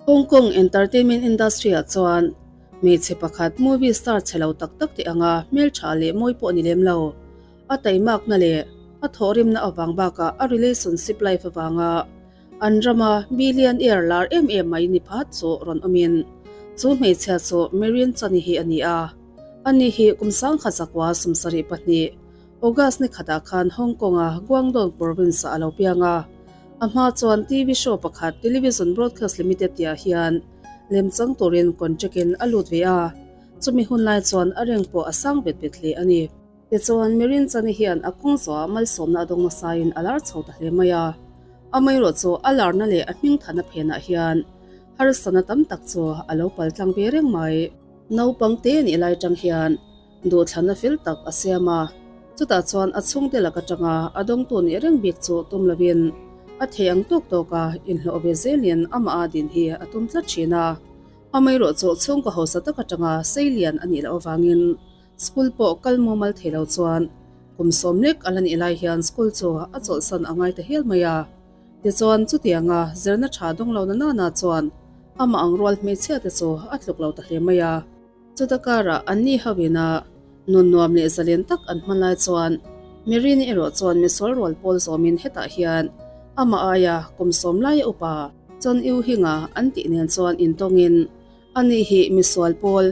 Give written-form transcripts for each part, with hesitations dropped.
Hong Kong entertainment industry-ah chuan hmeichhe pakhat movie star chhe lo tak tak tih anga hmeltha leh mawi pawh ni lem lo. A taimakna leh a thawhrimna avang bakah a relationship life avanga an rama billionaire lar em em mai ni phat chu rawn awmin chu hmeichhia chu Marian Chani hi a ni a. Ani hi kum sangkhat zakua 72 August ni khatah khan Hong Kong-a Guangdong province-ah a lo piang a. A hma chuan TV show pakhat Television Broadcast Limited tihah hian lemchang turin contract-in a lut ve a, chumi hun lai chuan a rank pawh a sang bet bet hle a ni. Tichuan, Mirin Chani hian a kawng zawhah malsawmna a dawng nasain a lar chho ta hle mai a. Amaherawh chu a larna leh a hmingthana phenah hian harsatna tam tak chu a lo paltlang ve reng mai. Naupang te nih lai tang hian Duhthlanna fel tak a siam a, chutah chuan a chhungte lak atanga a dawngtu nih reng bik chu tum lovin a thei ang tawk tawka inhlawh ve zelin amah a din hi a tum tlat thin a. Amaherawh chu chhungkaw hausa tak atanga sei lian a nih loh avangin school pawh kal mumal thei lo chuan kum sawm lek a la nih lai hian school chu a chawlhsan a ngai ta hial mai a. Tichuan chutianga zirna tha dawng lo na nana chuan amah ang rual hmeichhia te chu a tluk lo ta hle mai a. Chuta karah anni ho ina nun nuam leh zalen tak an hman lai chuan Mirini erawh chuan misual rual pawl zawmin hetah hian amah aia kum sawm laia upa Chon Yu Hinga an tih nen chuan intawngin ani hi misual pawl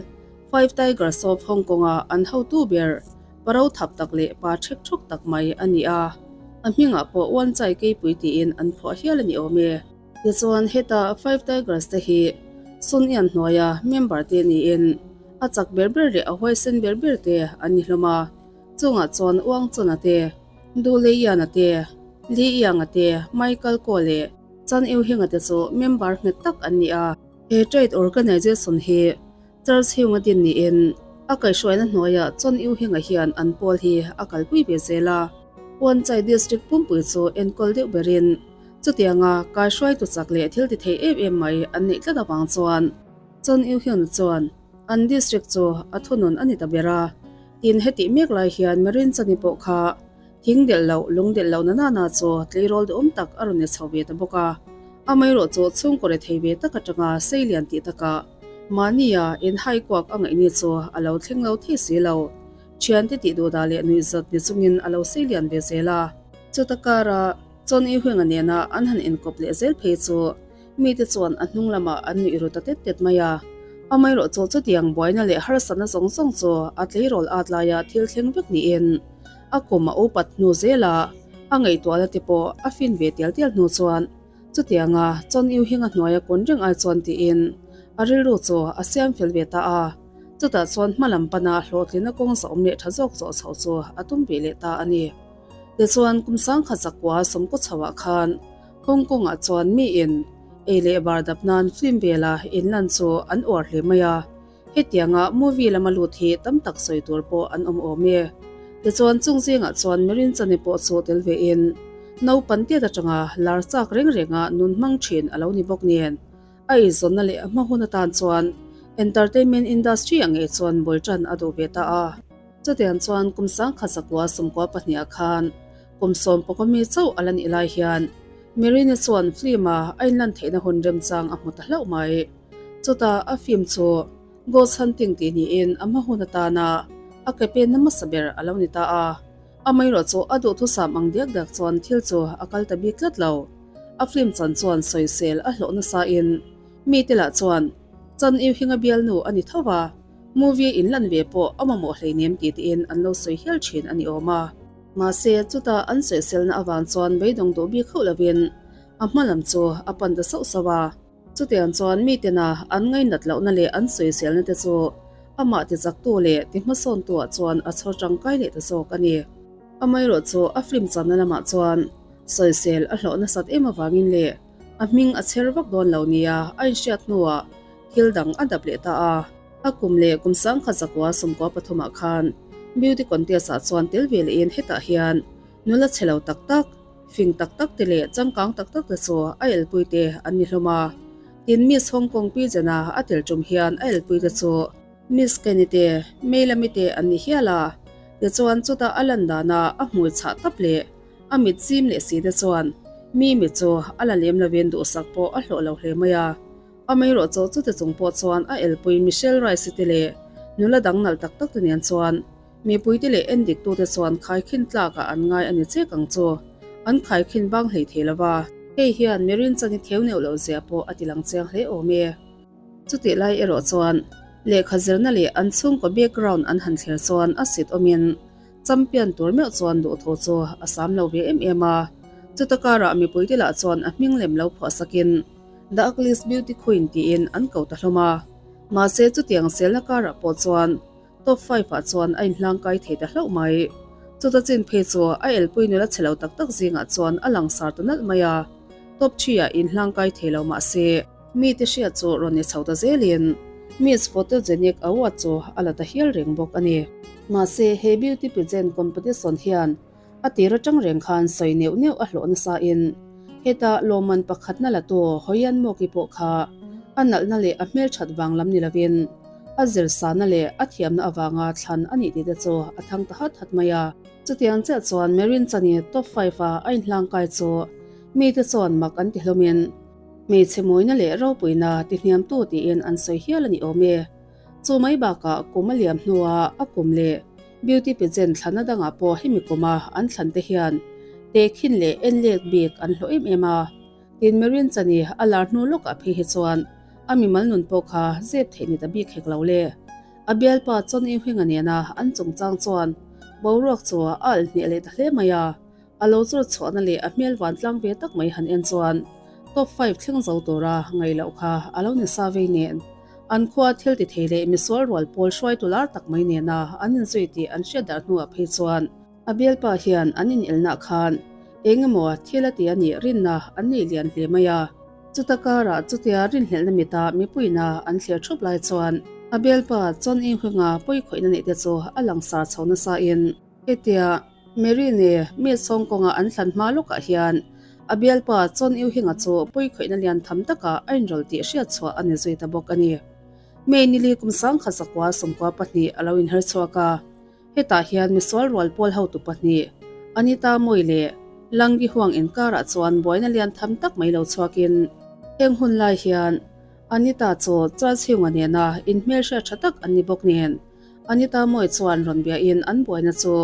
Five Tigers of Hong Kong-a an hotu ber pa ro thap tak leh pa ṭhek ṭhawk tak mai a ni a, a hmingah pawh Wan Chai Keipui tiin an phuah hial a ni awm e. Tichuan heta Five Tigers te hi Sun Yan hnuaia member te niin a chak ber ber leh a huaisen ber ber te an ni hlawm a, chungah chuan Wang Chun-a te, Du Lei-Yan-a te, Li Yang-a te, Michael Ko leh Chan Yu-Hing-a te chu member nghet tak an ni a. He trade organization hi Charles Heung-a din niin a kaihhruaina hnuaiah Chon Yu-Hing-a hian an pawl hi a kalpui ve zel a. Puanchai District pumpui chu enkawl deuh berin Chutianga kaihruaitu chak leh thil ti thei em em mai an neih tlat avang chuan Chon Yu-Hyun chuan an district chu a thunun a ni ta ber a. Tin, hetih mek lai hian Marine Chani pawh kha thing delh loh, lung delh loh na nana chu tleirawl duhawm tak a rawn ni chho ve ta bawk a. Amaherawh chu chhungkaw rethei ve tak atanga seilian tih takah mahnia inhaikuak a ngaih ni chu a lo thleng lo thei si lo. Thiante tih duhdah leh nuihzat ni chungin a lo seilian ve zel a. Chuta kara Chon I Huinga nena an han inkawp leh zel phei chu mite chuan a hnung lamah an nuih ru ta tet tet mai a. Amaherawh chu chutiang buaina leh harsatna zawng zawng chu a tleirawl at laia thil thleng vek niin a kum a upat hnu zela a ngaihtuahna te pawh a fin ve tial tial hnu chuan chutianga Chon I Huinga hnuaia kun reng ai chuan tiin a rilru chu a siam fel ve ta a. Chutah chuan hma lam pana hlawhtlinna kawng zahawm leh tha zawk zawh chhoh chu a tum ve leh ta a ni. Tichuan, kum sangkhat zakua sawmkaw chhoah khan Hong Kong-ah chuan miin ei leh bar dap nan film vela inlan chu an uar hle mai a, hetianga movie lama lut hi tam tak sawi tur pawh an awm awm e. Tichuan, chung zingah chuan Mirin Chani pawh chu tel vein naupan tiat atanga lar chak reng renga nun hmang thin a lo ni bawk nen, a eizawnna leh a hma hun atan chuan entertainment industry ah ngei chuan bul tan a duh ve ta a. Chutiang chuan kum sangkhat zakua sawmkua pahniha khan kum sawm pawka mi chauh a la nih lai hian Mirini chuan film-a a inlan theihna hun remchang a hmu ta hlauh mai. Chutah a film chu Ghost Hunting tih niin a hma hun atana a ke penna hmasa ber a lo ni ta a. Amaherawh chu a duhthusam ang diak diak chuan thil chu a kal ta bik tlat lo. A film chan chuan sawisel a hlawh nasain mite lah chuan Chan Yu Hinga bialnu a ni tho va, movie in lan ve pawh a mamawh hleinem ti tiin an lo sawi hial thin a ni awm a. Mahse, chuta an sawiselna avang chuan beidawng duh bik hauh lovin a hma lam chu a pan ta sauh sauh a. Chutiang chuan mitena an ngainat lohna leh an sawiselna te chu amah tichaktu leh tihmasawntuah chuan a chhawr tangkai leh ta zawk a ni. Amaherawh chu a film channa lamah chuan sawisel a hlawh nasat em avangin leh a hming a chher vak dawn lo nia a inhriat hnuah thil dang a dap leh ta a. A kum leh kum sangkhat zakua sawmkua pathumah khan beauty contest ah chuan tel ve lehin hetah hian nula chhe lo tak tak, fing tak tak te leh changkang tak tak te chu a elpui te an ni hlawm a. Tin Miss Hong Kong pi Jena a tel tum hian a elpui te chu Miss Kenny te, May Lami te an ni hial a. Tichuan chutah a lan dana a hmui chhah tap leh a mit zim leh si te chuan mi mi chu a la lem lovin duhsak pawh a hlawh lo hle mai a. Amaherawhchu chute chung pawh chuan a elpui Michelle Rice-i te leh nula dang nalh tak tak te nen chuan mipuite leh endiktute chuan khaikhin tlakah an ngai a ni chek ang chu. An khaikhin bang hlei thei lo va. Hei hian mi rinchani theu neuh loh zia pawh a tilang chiang hle awm e. Chutih lai erawh chuan lehkha zirna leh an chhungkaw background an han thlir chuan a sit awmin Champion tur meuh chuan duhthu chu a sam lo ve em em a. Chuta karah mipuite lah chuan a hming lem lo phuah sakin The Ugliest Beauty Queen tiin an ko ta hlawm a. Mahse chutiang selna karah pawh chuan Top five ah chuan a inhlangkai thei ta hlauh mai. Chuta chin phei chu a elpui nula chhe lo tak tak zingah chuan a langsar ta nalh mai a. Top three ah inhlangkai thei lo mahse. Mite hriat chu rawn ni chho ta zelin Miss Photogenic Award chu a la ta hial reng bawk a ni. Mahse, he beauty pageant competition hian a tir atang reng khan sawi neuh neuh a hlawh nasa in heta lawmman pakhatna la tu Hoyan Mawki pawh kha a nalhna leh a hmelthat vang lam ni lovin a zirsana leh a thiamna avanga thlan a nih tih te chu a thang ta hat hat mai a. Chutiang chiah chuan Merin Chani top five a a inhlangkai chu mite chuan mak an ti hlawmin Hmeichhe mawina leh ropuina tihniamtu tiin an sawi hial a ni awm e. Chu mai bakah kum a liam hnua a kum leh beauty pageant thlanna dangah pawh hemi kuma an thlan te hian tehkhin leh enlek bik an hlawh em em a. Tin Merin Chani a lar hnu lawkah phei hi chuan a mimal nun pawh kha zep theih ni ta bik hek lo le. A bialpa Chon Iuhinga nena an chungchang chuan boruak chu a alh hneh leh ta hle mai a. A lo chawr chhuahna leh a hmel vantlang ve tak mai han en chuan top five thleng zo tura ngaih loh kha a lo ni sa vei nen. An khua thil ti thei leh misual rual pawl hruaitu lar tak mai nena an inzui tih an hriat darh hnuah phei chuan a bialpa hian an inelnah khan eng emaw thil a ti a nih rinna an nei lian hle mai a. Chuta karah chutia rinhlelhna mita mipuina an thlir thup lai chuan a bialpa Chon Inghwinga pawikhawihna neih te chu a langsar chho nasa in hetia Mary ne mi chhawng kawnga an thlan hma lawkah hian a bialpa Chon Iuhinga chu pawikhawihna lian tham takah a inrawlh tih hriat chhuah a ni zui ta bawk a ni. May nili kum sangkhat zakua 92 a lo inher chhuak a, hetah hian misual rual pawl hotu pahnih Anita Mui leh Langi Huang inkarah chuan buaina lian tham tak mai lo chhuakin heng hun lai hian Anita chu Charles Hiunga nena inhmelhriat tha tak an ni bawk nen Anita Mawi chuan rawn biain an buaina chu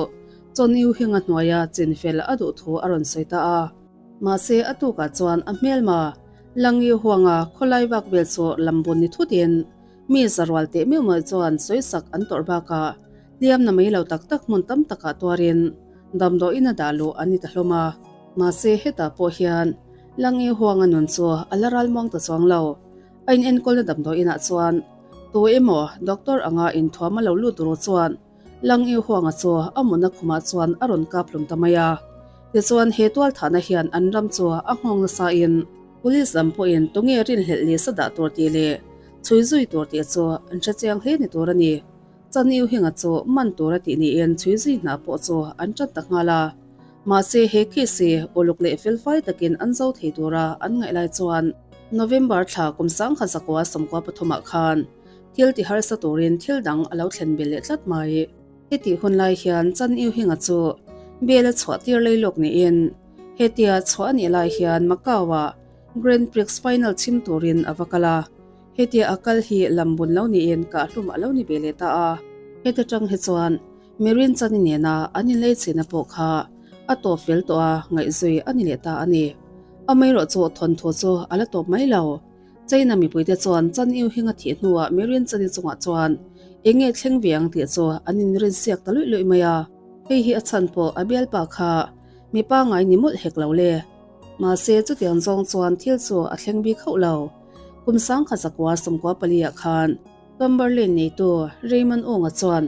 Chon Yu Hinga hnuaia chin fel a duh thu a rawn sawi ta a. Mahse a tukah chuan a hmelma Lang Yu Huanga khawlai vak vel chu lambun ni thutin mi zarual teh meuh meuh chuan sawisak an tawrh bakah hliam na mai lo tak tak hmun tam takah tuarin damdawiin a dah luh an ni ta hlawm a. Mahse hetah pawh hian Lang Yu Huanga nun chu a la ralmuang ta chuang lo. A inenkawlna damdawiinah chuan tu emaw doctor anga inthuam a lo lut ru chuan Lang Iu Huanga chu a mutna khumah chuan a rawn kap hlum ta mai a. Tichuan he tualthahna hian an ram chu a nghawng nasain police lam pawhin tunge rinhlelh leh sa dah tur tih leh chhui zui tur tih chu an hre chiang hle ni tur a ni. Chan Iu Hinga chu man tur a tih niin chhui zui hna pawh chu an tan ta nghal a. Mahse he case hi uluk leh felfai takin an zo thei tura an ngaih lai chuan November thla kum 1993 ah khan thil ti harsa turin thil dang a lo thlen belh leh tlat mai. Hetih hun lai hian Chan Iu Hinga chu bail a chhuah tir lei lawk niin hetia chhuah a nih lai hian Macau-ah Grand Prix final chhim turin a va kal a. Hetia a kal hi lam bun lo niin kahhlum a lo ni ve leh ta a. Heta tang hi chuan Mirin Chani nena an inlei chhina pawh kha a tawp fel tawh a, ngaihzui a ni leh ta a ni. Amaherawhchu thawnthu chu a la tawp mai lo. China mipuite chuan Chan Iu Hinga thih hnuah Mirin Chani chungah chuan eng nge thleng ve ang tih chu an inrinsiak ta luih luih mai a. Hei hi a chhan pawh a bialpa kha mi pangngai ni mawlh hek lo le. Mahse chutiang zawng chuan thil chu a thleng bik hauh lo. Kum 1994 ah khan Cumberland neitu Raymond Ong-a chuan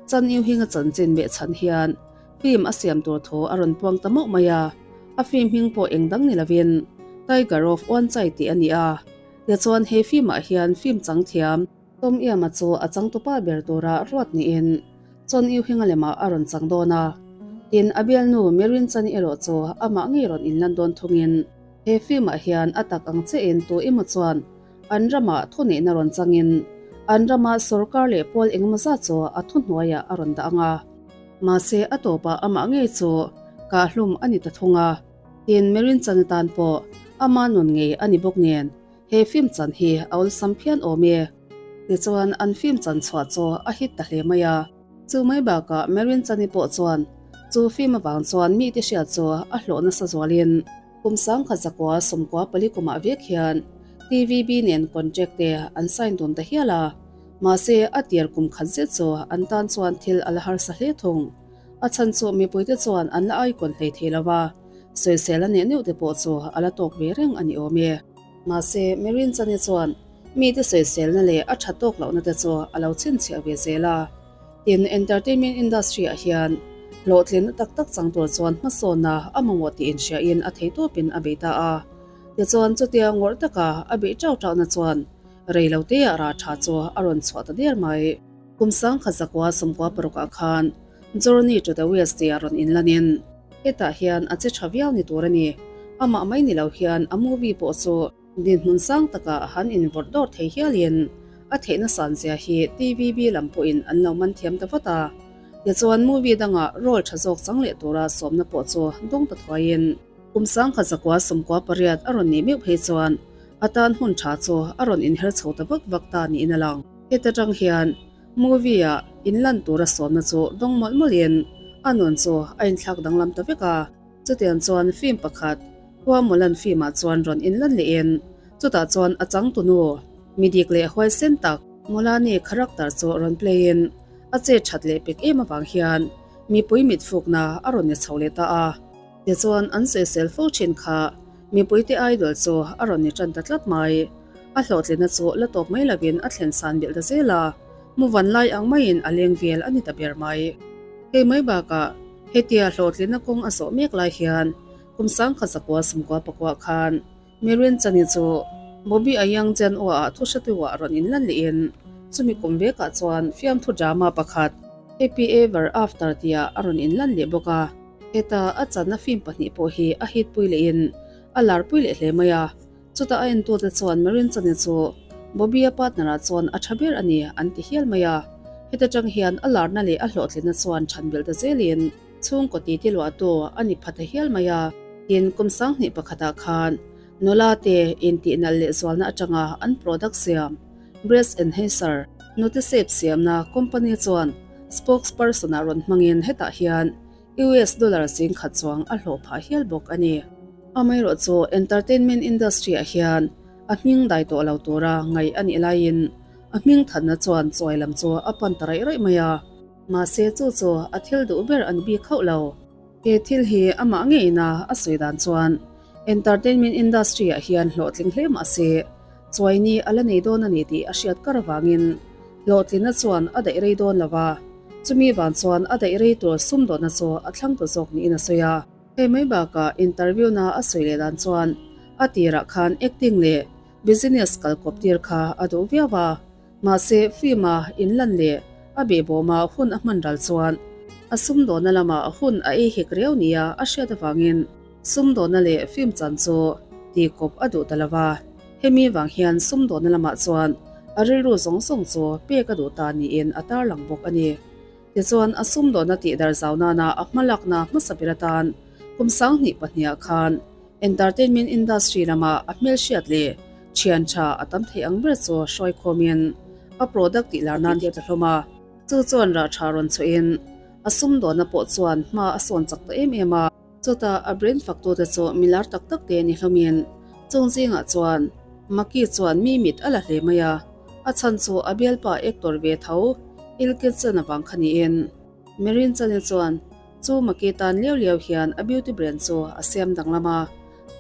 Chan Yu Hing-a chanchin beh chhan hian film a siam tur thu a rawn puang ta mauh mai a, a film hming pawh eng dang ni lovin Tiger of Wan Chai tih a ni a. Tichuan he film-ah hian film chang thiam Tom Iam-a chu a changtupa ber tura ruat niin Chan Yu Hing-a lemah a rawn chang dawn a. Tin, a bialnu Merin Chan-i erawh chu amah ngei rawn inlan dawn thungin he film-ah hian a tak ang chiahin tu emaw chuan An ramah thuneihna rawn changin an rama sorkar leh pawl engemaw zat chu a thuhnuaiah a rawn dah ang a. Mahse a tawpah amah ngei chu kahhlum a ni ta thung a. Tin, Merin Chan atan pawh ama nun ngei a ni bawk nen. He film chan hi a awlsam phian awm e. Tichuan an film chan chhuah chu a hit ta hle mai a. Chu mai bakah Marin Chani pawh chuan chu film avang chuan mite hriat chu a hlawh nasa zualin kum sangkhat zakua sawmkua pali kumah vek hian TVB nen contract te an sign dun ta hial a. Mahse a tir kum khat zet chu an tan chuan thil a la harsa hle thung. A chhan chu mipuite chuan an la aikawn hlei thei lo va, sawisel a neh neuh te pawh chu a la tawk ve reng a ni awm e. Mahse, Marin Chani chuan mite sawiselna leh a tha tawk lohna te chu a lo chhinchhiah ve zel a. Tin, entertainment industry ah hian hlawhtlinna tak tak chang tur chuan hmasawnna a mamawh tih inhriain a thei tawpin a bei ta a. Tichuan, chutia ngawrh taka a beih tau tauhna chuan rei lo teah rah tha chu a rawn chhuah ta der mai. Kum sangkhat zakua 16 ah khan Journey to the West tia rawn inlanin hetah hian a che tha viau ni tur a ni. Amah mai ni lo hian a movie pawh chu dinhmun sang takah han invawrh dawr thei hialin a theihna san zia hi TVB lam pawhin an lo man thiam ta vat a. Tichuan movie dangah role tha zawk chang leh tura sawmna pawh chu dawng ta thuaiin kum sangkhat zakua 98 a rawn nih meuh phei chuan a tan hun tha chu a rawn inher chho ta vak vak ta niin a lang. Heta tang hian Movie-ah inlan tura sawmna chu dawng mawlh mawlhin a nun chu a inthlak danglam ta vek a. Chutiang chuan film pakhat, Hua Mulan film-ah chuan rawn inlan lehin chutah chuan a changtunu, midik leh huaisen tak Mulani character chu rawn play-in a chet that leh pek em avang hian mipui mitfukna a rawn ni chho leh ta a. Tichuan an sawisel fo thin kha mipuite idol chu a rawn ni tan ta tlat mai. A hlawhtlinna chu la tawp mai lovin a thlen san belh ta zel a, mu van lai ang maiin a leng vel a ni ta ber mai. Hei mai bakah hetia hlawhtlinna kawng a zawh mek lai hian kum sangkhat zakua sawmkua pakua khan Miriam Chani chu Bobby Ayang Chen Ua ah thu hretuah rawn inlan lehin chumi kum vekah chuan fiamthu drama pakhat Happy Ever After tia a rawn inlan leh bawk a. Heta a channa film pahnih pawh hi a hit pui lehin a lar pui leh hle mai a. Chutah a entute chuan Marin Chani chu Bobby-a partner-ah chuan a tha ber a ni an ti hial mai a. Heta tang hian a larna leh a hlawhtlinna chuan chhan belh ta zelin chhungkaw titi luahtu a ni pha ta hial mai a. Tin, kum sanghnih pakhatah khan nula te intihnalh leh zualna atanga an product siam Breast Enhancer, hnute sep siamna company chuan spokesperson-ah rawn hmangin hetah hian US dollar zing khat chuang a hlawh phah hial bawk a ni. Amaherawh chu entertainment industry-ah hian a hming dai tawh lo tura ngaih a nih laiin a hming thatna chuan chawi lam chu a pan ta raih raih mai a. Mahse chu chu a thil duh ber a ni bik hauh lo. He thil hi amah ngeina a sawi dan chuan entertainment industry-ah hian hlawhtling hle mah se chuaini a la nei dawn a ni tih a hriat kar avangin hlawhtlinna chuan a daih rei dawn lo va, chumi vang chuan a daih rei tur sumdawnna chu a thlang ta zawk niin a sawi a. Hei mai bakah interview-na a sawi leh dan chuan a tirah khan acting leh business kalkawp tir kha a duh viau a. Mahse, film-a inlan leh a behbawma hun a hman ral chuan a sumdawnna lamah hun a ei hek riau nia a hriat avangin sumdawnna leh film chan chu tihkawp a duh ta lo va. Hemi vang hian sumdawnna lamah chuan a rilru zawng zawng chu pek a duh ta niin a tarlang bawk a ni. Tichuan, a sumdawnna tih dar zau nana a hmalakna hmasa ber atan kum sanghnih pahniha khan entertainment industry lama a hmelhriat leh thian tha a tam thei ang ber chu hruai khawmin a product tih lar nan tir ta hlawm a. Chu chuan rah tha rawn chhuahin a sumdawnna pawh chuan hma a sawn chak ta em em a. Chutah a brand faktute chu milar tak tak te ni hlawmin chung zingah chuan Maki chuan mi mit a la hle mai a, a chhan chu a bialpa actor ve tho Ilketsen avang kha niin. Merin Chani chuan chu Maki tan liau liau hian a beauty brand chu a siam danglam a,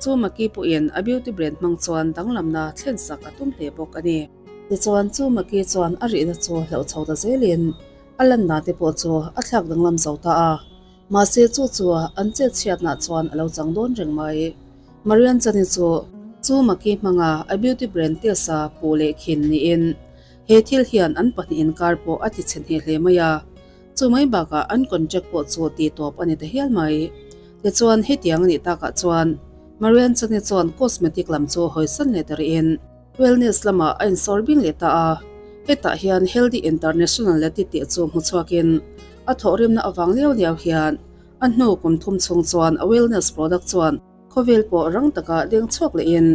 chu Maki pawhin a beauty brand hmang chuan danglamna thlen sak a tum hle bawk a ni. Tichuan chu Maki chuan a rihna chu hlauh chho ta zelin a lanna te pawh chu a thlak danglam zo ta a. Mahse chu chu an chet chhiatnah chuan a lo chang dawn reng mai. Marian Chani chu chu Maki hmanga a beauty brand test-a puh leh khin niin he thil hian an pahnih inkar pawh a ti chhe hneh hle mai a. Chu mai bakah an contract pawh chu tih tawp a ni ta hial mai. Tichuan hetiang a nih takah chuan Marian Chani chuan cosmetic lam chu hawisan leh ta rihin wellness lamah a insawr bing leh ta a. Hetah hian Healthy International leh titih chu hmu chhuakin a thawhrimna avang liau liau hian a hnu kum thum chhung chuan a wellness product chuan khawvel pawh rang taka deng chhuak lehin.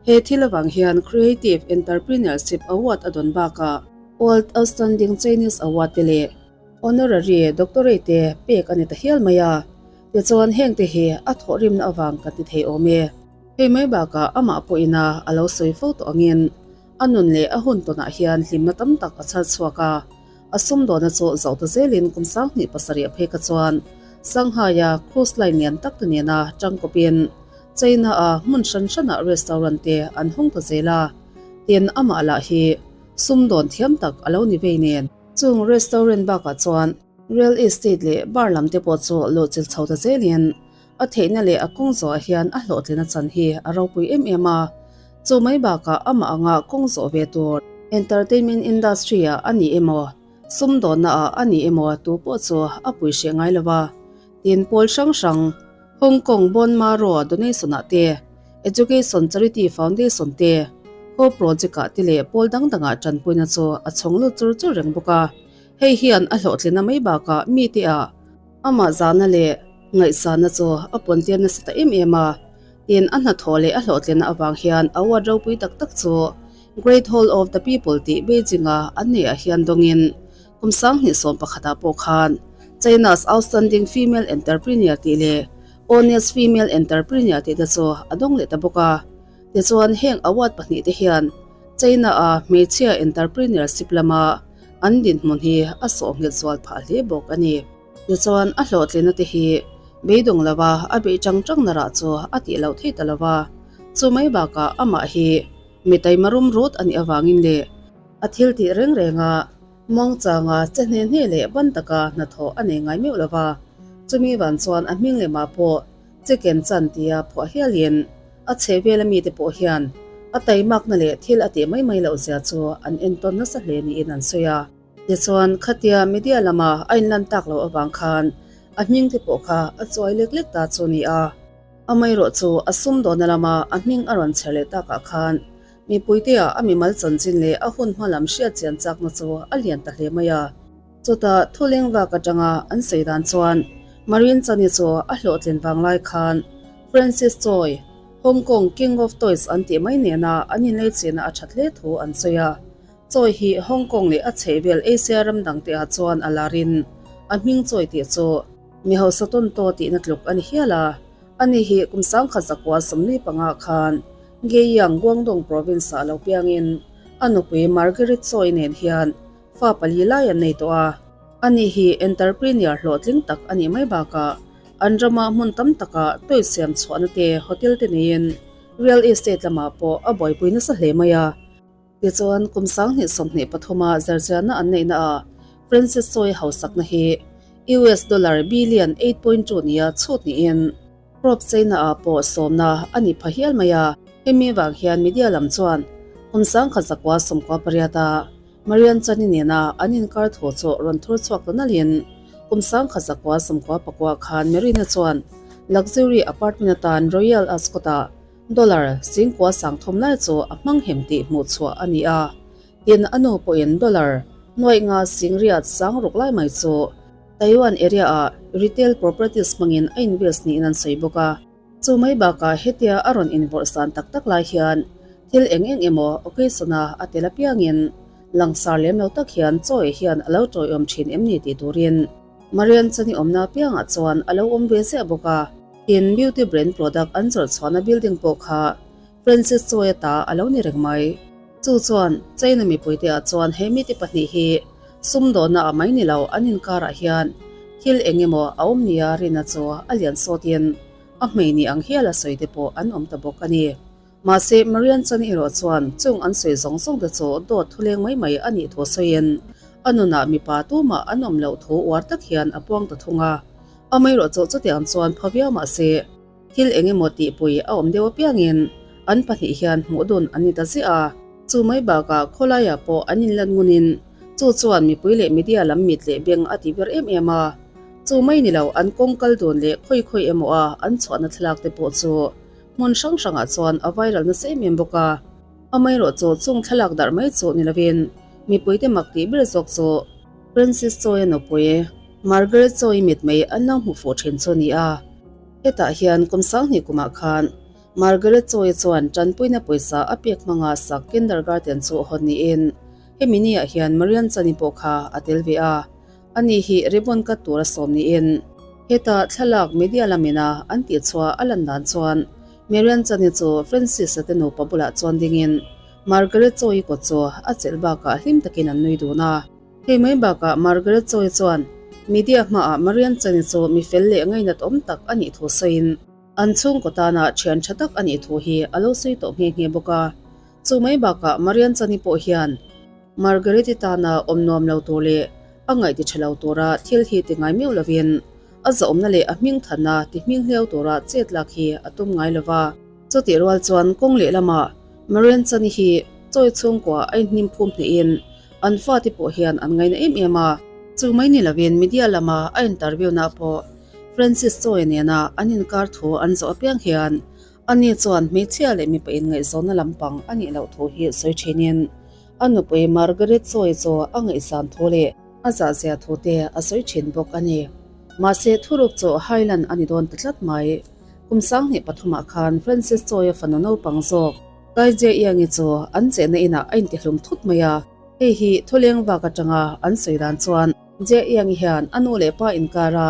He thil avang hian Creative Entrepreneurship Award a dawn bakah World Outstanding Chinese Award te leh Honorary Doctorate te pek a ni ta hial mai a. Tichuan hengte hi a thawhrimna avang kan ti thei awm e. Hei mai bakah amah pawhin a a lo sawi fo tawh angin a nun leh a hun tawnah hian hlimna tam tak a chhar chhuak a. A sumdawna chu zoh ta zelin kum 27 a phei kha chuan Shanghai-a cruise line lian tak te nena tangkawpin China-a hmun hran hranah restaurant te an hawng ta zel a. Tin, amah lah hi sumdawn thiam tak a lo ni vei nen. Chung restaurant bakah chuan real estate leh bar lam te pawh chu luhchilh chho ta zelin a theihna leh a kawng zawhah hian a hlawhtlina chan hi a ropui em em a. Chu mai bakah amah anga kawng zawh ve tur entertainment industry-ah a ni emaw, sumdawnnaah a ni emaw tu pawh chu a pui hreh ngai lo va. Tin, pawl hrang hrang Hong Kong Bone Marrow Donation-ah te, Education Charity Foundation te, Hope Project-ah te leh pawl dang dangah tanpuina chu a chhawng lut chur chur reng bawk a. Hei hian a hlawhtlina mai bakah mite ah Amah zahna leh ngaihsahna chu a pawntir nasa ta em em a, tin a hnathawh leh a hlawhtlinna avang hian award ropui tak tak chu Great Hall of the People tih Beijing-a an neihah hian dawngin kum 2011 ah pawh khan China's Outstanding Female Entrepreneur tih leh Honest Female Entrepreneur tih te chu a dawng leh ta bawk a. Tichuan heng award pahnihte hian China-a hmeichhia entrepreneurship lama an dinhmun hi a sawh nghet zual phah hle bawk a ni. Tichuan, a hlawhtlinna te hi beidawng lova a beih chang chang na rah chu a tih loh thei ta lova, chu mai bakah amah hi mi taima rum rut a nih avangin leh a thil tih reng renga muangchanga che hne hne leh ban taka hnathawh a nei ngai meuh lova, chumi van chuan a hming lemah pawh Chicken chan tia phuah hialin a chhe vela mite pawh hian a taimakna leh thil a tih mai mai loh zia chu an entawn nasa hle niin an sawi a. Tichuan, khatia media lama a inlan tak loh avang khan a hming te pawh kha a chuai lek lek ta chu a ni a. Amaherawh chu a sumdawnna lama a hming a rawn chher leh takah khan mipuitea a mimal chanchin leh a hun hma lam hriat chian chakna chu a lian ta hle mai a. Chutah thuleng vak atanga an sawi dan chuan Marine Chani chu a hlawhtlin vang lai khan Francis Choi, Hong Kong King of Toys an tih mai nena an inleichihna a that hle thu an sawi a. Choi hi Hong Kong leh a chhehvel Asia ram dangte ah chuan a larin a hming Choi tih chu mi hausa tawn taw tihna tluk a ni hial a. Ani hi kum 1945 khan Guiyang, Guangdong province ah lo piangin a nupui Margaret Choi nen hian Fa pali lai an nei tawh a, ani hi entrepreneur hlawhtling tak a nih mai bakah an rama hmun tam takah toy siam chhuahna te hotel te neiin real estate lamah pawh a buaipui nasa hle mai a. Tichuan, kum 2023 a zirchianna an neihna ah Francis Choi hausakna hi US dollar billion 8.2 nia chhut niin Crop China ah pawh sawmna a ni pha hial mai a. Hemi vang hian media lam chuan kum 1998 a Marian Chani nena an inkar thu chu rawn thur chhuak ta nalhin kum 1999 khan Marina chuan luxury apartment atan Royal Ascot-ah dollar 9,300 lai chu a hmang hem tih hmuh chhuah a ni a. Tin, a nu pawhin dollar nuaih nga sing riat sang ruk lai mai chu Taiwan area-ah retail properties hmangin a invest niin an sawi bawk a. Chu mai bakah hetia a rawn invawrh san tak tak lai hian thil eng eng emaw occasion-a a tel apiangin langsar lem lo tak hian chawi hian a lo tawiawm thin em ni tih turin Marian Chani awmna apiangah chuan a lo awm ve ziah bawk a. Tin, beauty brand product an zawrh chhuahna building pawh kha Francis Choi ta a lo ni reng mai. Chu chuan China mipuite ah chuan he mite pahnih hi sumdawnna ah mai ni lo an inkarah hian thil eng emaw a awm nia rina chu a lian sawtin a hmei ni ang hial a sawi te pawh an awm ta bawk a ni. Mahse Marian Chani erawh chuan chung an sawi zawng zawng te chu dawt thuleng mai mai a nih thu sawiin a nunah mipa tumah an awm loh thu uar tak hian a puang ta thung a. Amaherawh chu chutiang chuan pha viau mahse Thil eng emaw tihpui a awm deuh apiangin an pahnih hian hmuh dun an ni ta ziah a. Chu mai bakah khawlaiah pawh an inlan ngunin chu chuan mipui leh media lam mit leh beng a ti ber em em a. Chu mai ni lo an kawng kal dun leh khawi khawi emaw a an chhuahna thlalak te pawh chu hmun hrang hrangah chuan a viral nasa em em bawk a. Amaherawh chu chung thlalak darh mai chu ni lovin mipuite mak tih ber zawk chu Francis Choi-a nupui Margaret Choi mitmei an lo hmu fuh thin chu a ni a. Hetah hian kum 2000 kumah khan. Margaret Choi chuan tanpuina pawisa a pek hmanga sak kindergarten chu hawn niin hemi niah hian Marian Chani pawh kha a tel ve a. Ani hi ribbon cut tura sawm niin heta thlalak media lamina an tihchhuah a lan dan chuan Marian Chani chu Francis-a te nupa bulah chuan dingin Margaret Choi kawt chu a chelh bakah hlim takin an nui dun a. Hei mai bakah Margaret Choi chuan media hmaah Marian Chani chu mi fel leh ngainat awm tak a nih thu sawiin an chhungkaw tana thian tha tak a nih thu hi a lo sawi tawh nghe nghe bawk a. Chu mai bakah Marian Chani pawh hian Margaret-i tana awm nuam lo tur leh a ngaih ti tha lo tura thil hi ti ngai miau lovin a zahawmna leh a hming thanna ti hming hliau tura chet lak hi a tum ngai lo va. Chutih rual chuan kawng lehlamah Marian Chani hi chawi chhungkua a inhnim phum hnehin an fate pawh hian an ngaina em em a. Chu mai ni lovin media lama a interview na pawh Francis Chawia nena an inkar thu an zawh apiang hian ani chuan hmeichhia leh mipa inngaihzawnna lampang a nih loh thu hi sawi thinin a nupui Margaret Chawia chu a ngaihsan thu leh a zahzia thu te a sawi thin bawk a ni. Mahse thuruk chu Highland a ni dawn ta tlat mai. Kum sanghnih pathumah khan Francis Chawia fanu naupang zawk Kaije Iangi chu an chenna inah a intihlum thut mai a. Hei hi thuleng vak atanga an sawi dan chuan Je Iangi hian a nu leh pa inkara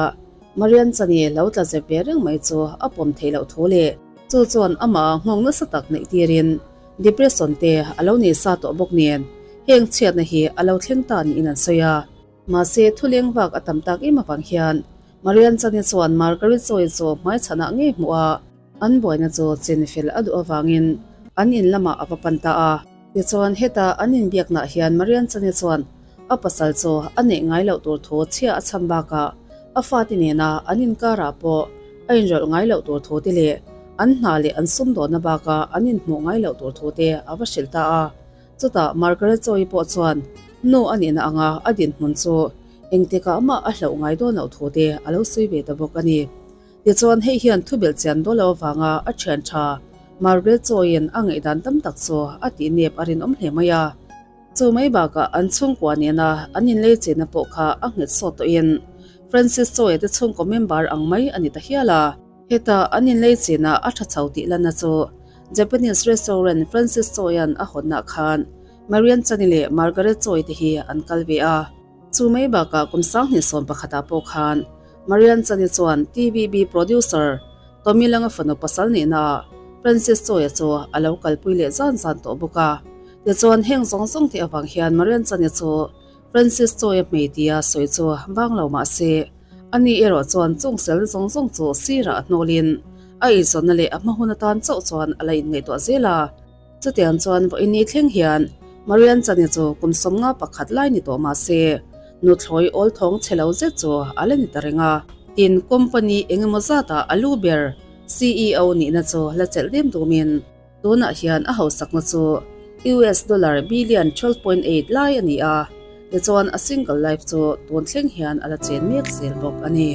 Marian Chani lo tla zep ve reng mai chu a pawm theih loh thu leh chu chuan amah nghawng nasa tak neih tirin depression te a lo nei sa tawh bawk nen heng chhiatna hi a lo thleng ta niin an sawi a. Mahse thuleng vak a tam tak em avang hian Marian Chani chuan Margaret Choi chu hmaichhanah ngei hmuh a, an buaina chu chinfel a duh avangin an in lamah a va pan ta a. Tichuan heta an inbiaknaah hian Marian Chani chuan a pasal chu a neih ngai loh tur thu chhia a chhan bakah a fate nena an inkarah pawh a inrawlh ngai loh tur thu te leh an hna leh an sumdawnna bakah an inhmuh ngai loh tur thu te a va hrilh ta a. Chutah Margaret Choi pawh chuan nu a nihna anga a dinhmun chu engtikah mah a hlauh ngai dawn loh thu te a lo sawi ve ta bawk a ni. Tichuan hei hian thubelh chian dawl lo avanga a thian tha Margaret Choi-in a ngaihdan tam tak chu a tih nep a rinawm hle mai a. Chu mai bakah an chhungkua nena an inlei chenna pawh kha a nghet sawt tawhin Francis Choi-a te chhungkaw member ang mai a ni ta hial a. Heta an inlei chenah a tha chho tih lanna chu Japanese restaurant Francis Choi-a'n a hawnnaah khan Marian Chani leh Margaret Choi te hi an kal ve a. Chu mai bakah kum 2011ah pawh khan Marian Chani chuan TVB producer Tommy Langa fanu pasal nihnaah Francis Choi-a chu a lo kalpui leh zan zan tawh bawk a. Tichuan heng zawng zawng te avang hian Marian Chani chu Francis Choi-a hmei tia sawi chu bang lo mah se, ani erawh chuan chung sel zawng zawng chu sirah a hnawlin a eizawnna leh a hma hun atan chauh chuan a la inngaihtuah zel a. Chutiang chuan vawiin ni thleng hian Marian Chani chu kum 51 lai ni tawh mah se, nuthlawi awl thawng chhe lo zet chu a la ni ta reng a. Tin, company eng emaw zatah a lu ber CEO nihna chu la chelh dem dumin tunah hian a hausakna chu US dollar billion 12.8 lai a ni a, tichuan a single life chu tun thleng hian a la chen mek zel bawk a ni.